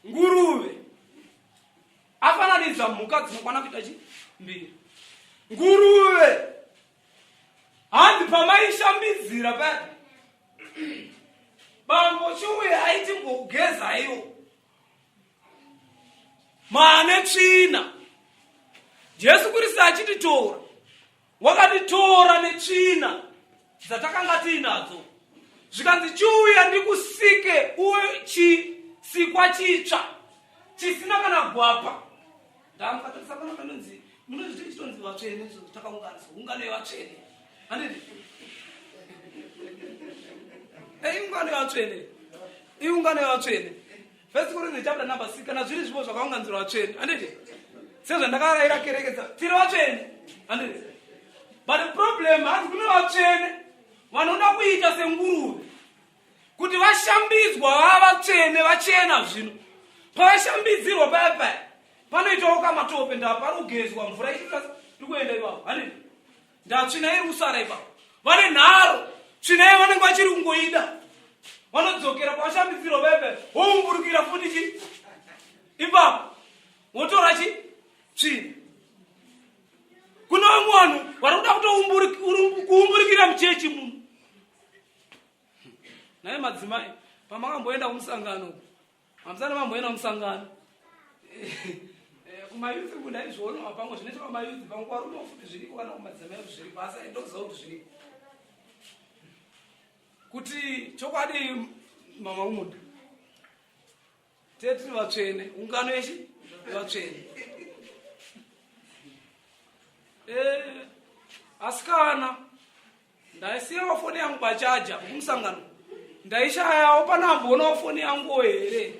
nguruve afananidza mhuka dzinokwana kuita chi mbiri nguruve hanzi pamaishambidzira paya bambo chiuye aiti mbokugezaiwo Mane tsvina. Jesu Kristu achititora, wakatitora netsvina dzatakanga tiinadzo. Zvikanzi chiuya ndikusike uwe chisikwa chitsva chisina kana gwapa. Ndamukatarisa pano panonzi munozviti chitonzi vatsvene takaunganiswa ungano yevatsvene. Handiti? Iungano yevatsvene. Iungano yevatsvene. First Corinthians chapter number 6 kana zviri zvipo zvakaunganidzirwa vatsvene handiti sezvandakarayira kereke tiri vatsvene handiti but the problem hanzi kune vatsvene vanoda kuita senguruve kuti vashambidzwa vava vatsvene vachena zvino pavashambidzirwa paya paya panoitawo kamatope ndapari kugezwa mvura ichita iri kuenda ipapo handiti Ndatsvina iri kusara ipapo. Vane nharo. Tsvina iyo vanenge vachiri kungoida. Vanodzokera pavashambidzirwa pepe. Voumburukira futi chi? Ipapo. Votora chi? Tsvina. Kune vamwe vanhu vari kuda kutoumburikira muchechi muno. Naye madzimai, pamakamboenda kumusangano uko. Hamusana mamboenda musangano. Eh, kumayouth uku ndaizviona pamwe zvinoitwa kumayouth pamwe kuvarume futi zviriko kana kumadzimai kuti zviriko asi ndoziva kuti zviriko. Kuti chokwadi mama umuda. Tete tiri vatsvene, ungano yechi vatsvene. Eh, asikana Ndaisiyawo foni yangu pachaja kumusangano. Ndaishayawo pana amboonawo foni yangu here?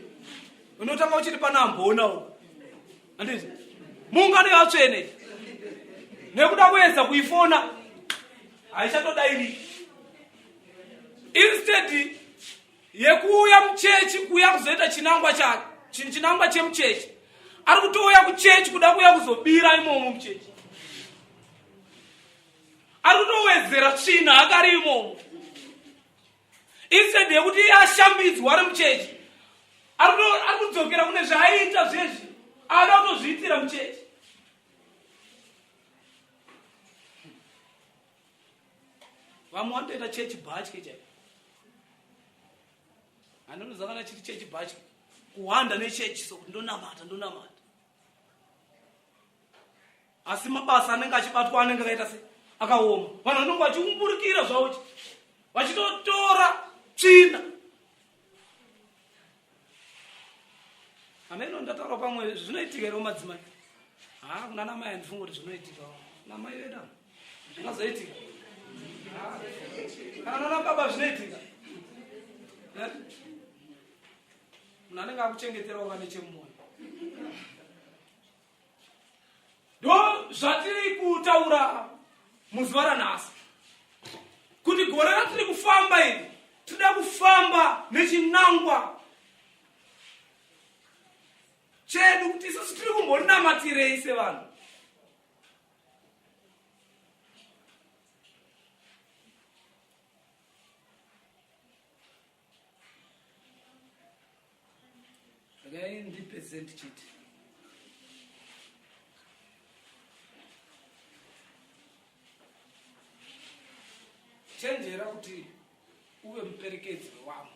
Unotanga uchiti pana amboonawo. Handiti? Muungano yevatsvene. Nekuda kuedza kuifona haichatodairiki. Instead yekuuya muchechi kuuya kuzoita chinangwa chake, chinangwa chemuchechi. Ari kutouya kuchechi kuda kuuya kuzobira imomo muchechi. Ari kutowedzera tsvina akari imomo. Instead yekuti iye ashambidzwa ari muchechi, ari kudzokera kune zvaaiita zvezvi, ada kutozviitira muchechi. Vamwe vanotoita chechi bhatye chaiyo. Anonoziva kana chiri chechi bhatye, kuhwanda nechechi so kuti ndonamata, ndonamata. Asi mabasa anenge achibatwa anenge akaita se akaoma. Vanhu vanenge vachiumburikira zvavo vachitotora tsvina. Ameno ndataura pamwe zvinoitika here madzimai? Ha, kuna namai handifungi kuti zvinoitika. Namai vedu zvingazoitika. Kana nana baba zvinoitika. Eh? Munhu anenge akuchengeterawo vane chemumoyo. Ndo zvatiri kutaura muzuva ranhasi kuti gore ratiri kufamba iri tinoda kufamba nechinangwa chedu kuti isusu tiri kumbonamatirei sevanhu. Regai ndipedze ndichiti chenjera kuti uve muperekedzi wevamwe,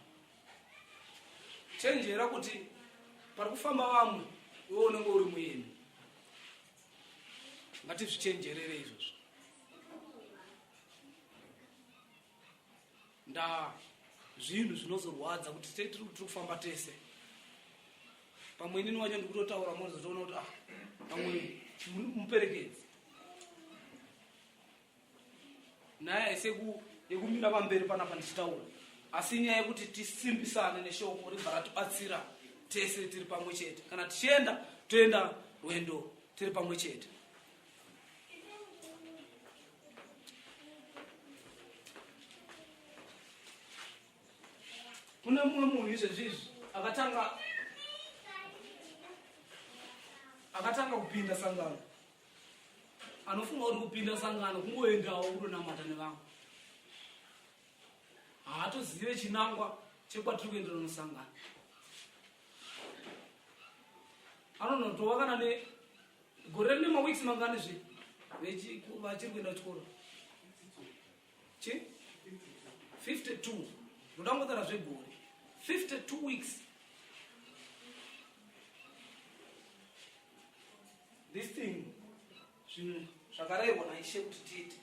chenjera kuti pari kufamba vamwe iwe unenge uri mueni. Ngatizvichenjerere izvozvo. Ndaa zvinhu zvinozorwadza kuti tei tiri kufamba tese. Pamwe inini wacho ndikutotaura mozotoona kuti ah Pamwe muperekedzi. Nyaya haisi yekumira pamberi panapa ndichitaura, asi inyaya yekuti tisimbisane neshoko ribva ratibatsira tese tiri pamwe chete. Kana tichienda, toenda rwendo tiri pamwe chete. Kune mumwe munhu izvezvi izvi akatanga akatanga kupinda sangano, anofunga kuti kupinda sangano kungoendawo kunonamata nevamwe. Haatozive chinangwa chekwatiri kuendera nosangano. Anonotova kana ne gore rine maweeks mangani zve vachiri kuenda kuchikoro chi 52, ndoda kungotaura zvegore, 52 weeks. This thing, zvinhu zvakarayirwa naIshe kuti tiite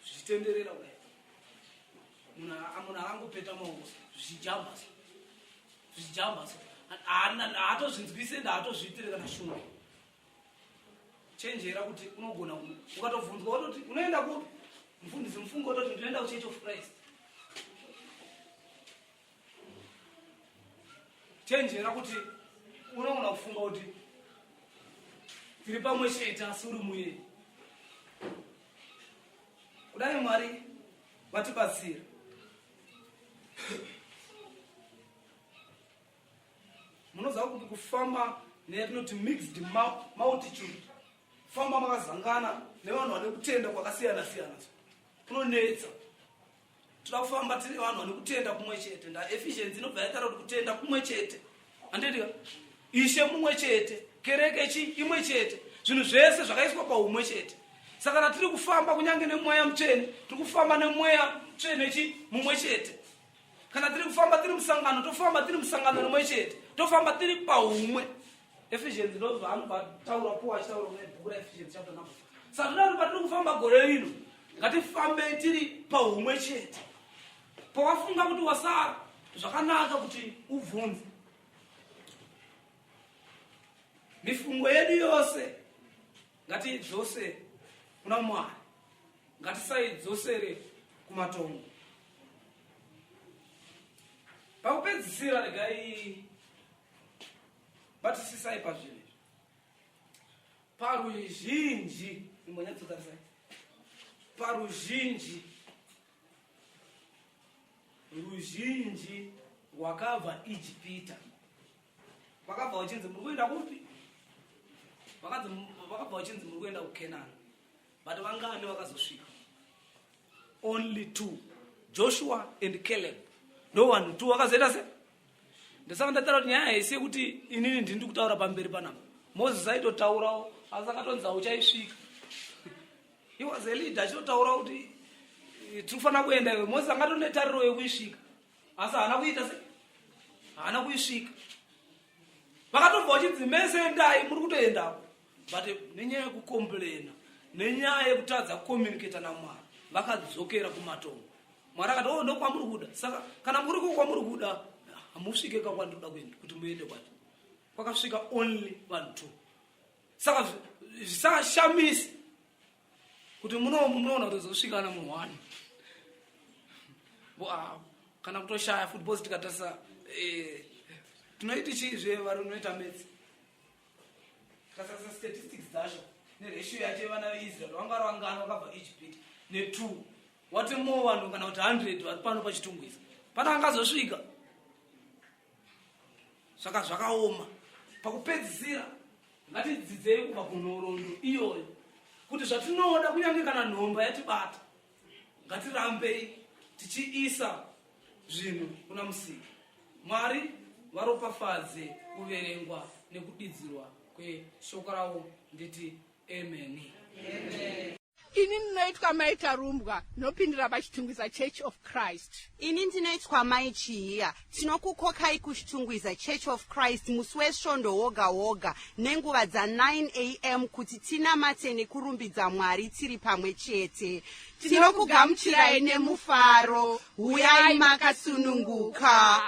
zvichitenderera kudai, munhu akangopeta maoko, zvichijamba so, zvichijamba so, haatozvinzwise ende haatozviitire kana shungu. Chenjera kuti unogona ukatobvunzwa wototi unoenda kupi, mufundisi mufunge wototi ndinoenda kuChurch of Christ. Chenjera kuti unogona kufunga kuti tiri pamwe chete asi uri muye. Kudai Mwari vatibatsira. Munoziva kuti kufamba neyatinoti mixed multitude, famba makazangana nevanhu vane kutenda kwakasiyana siyana, kunonetsa. Toda kufamba tine vanhu vane kutenda kumwe chete. Nda Ephesians inobva yataura kuti kutenda kumwe chete, handiti? Ishe mumwe chete, kereke chi imwe chete, zvinhu zvese zvakaiswa paumwe chete. Saka kana tiri kufamba kunyange nemweya mutsvene, tiri kufamba nemweya mutsvene chi mumwe chete. Kana tiri kufamba tiri musangano, tofamba tiri musangano rimwe chete, tofamba tiri paumwe. Ephesians ndozvaanobva taura po achitaura kune bhuku raEphesians chapter number 4. Saka toda kuti patiri kufamba gore rino, ngatifambei tiri paumwe chete. Pawafunga kuti wasara, zvakanaka kuti ubvunze. Mifungo yedu yose ngatiidzose kuna Mwari, ngatisaidzosere kumatongo. Pakupedzisira, regai batisisai pazvinhu izvi. Paruzhinji, imbonyatsotarisai paruzhinji, ruzhinji rwakabva Ijipita vakabva vachinzi muri kuenda kupi? Vakabva vachinzi muri kuenda kuKenani, but vangani vakazosvika? Only two, Joshua and Caleb, ndo vanhu two vakazoita se. Ndosaka ndataura kuti nyaya haisi yekuti inini ndini kutaura pamberi panapa. Moses aitotaurawo, asi akatonzi hauchaisvika. He was a leader, achitotaura kuti tiri kufanira kuenda iwe. Moses angatone tariro yekuisvika, asi haana kuita se, haana kuisvika. Vakatobva vachinzi mese endai, muri kutoendako, but nenyaya yekucomplaina, nenyaya yekutadza kucommunicata naMwari, vakadzokera kumatongo. Mwari akati, "Oh, ndokwamuri kuda. Saka kana muri ko kwamuri kuda, hamusvike ka kwandinoda kuenda kuti muende kwacho." Kwakasvika only vanhu two. Saka zvisashamisi kuti munomu munoona kuti zosvikana munhu one. Kana kutoshaya futi boss. Tikatarisa tinoiti chiizve vari unoita maths, tikatarisa statistics dzacho neratio yacho yevana veIsrael vanga vari vangani vakabva Egypt ne2 wati more vanhu kana kuti 100 vari pano paChitungwiza, pana angazosvika. Saka zvakaoma. Pakupedzisira, ngatidzidzei kubva kunhoroondo iyoyo kuti zvatinoda, kunyange kana nhomba yatibata, ngatirambei tichiisa zvinhu kuna Musiki. Mwari varopafadze kuverengwa nekudidzirwa kweshoko ravo. Nditi ameni. Ini ndinoitwa Maita Rumbwa, ndinopindira paChitungwiza Church of Christ. Ini ndinoitwa Mai Chihiya. Tinokukokai kuChitungwiza Church of Christ musi wesvondo woga woga nenguva dza9 am kuti tinamate nekurumbidza Mwari tiri pamwe chete. Tinokugamuchirai nemufaro. Huyai makasununguka.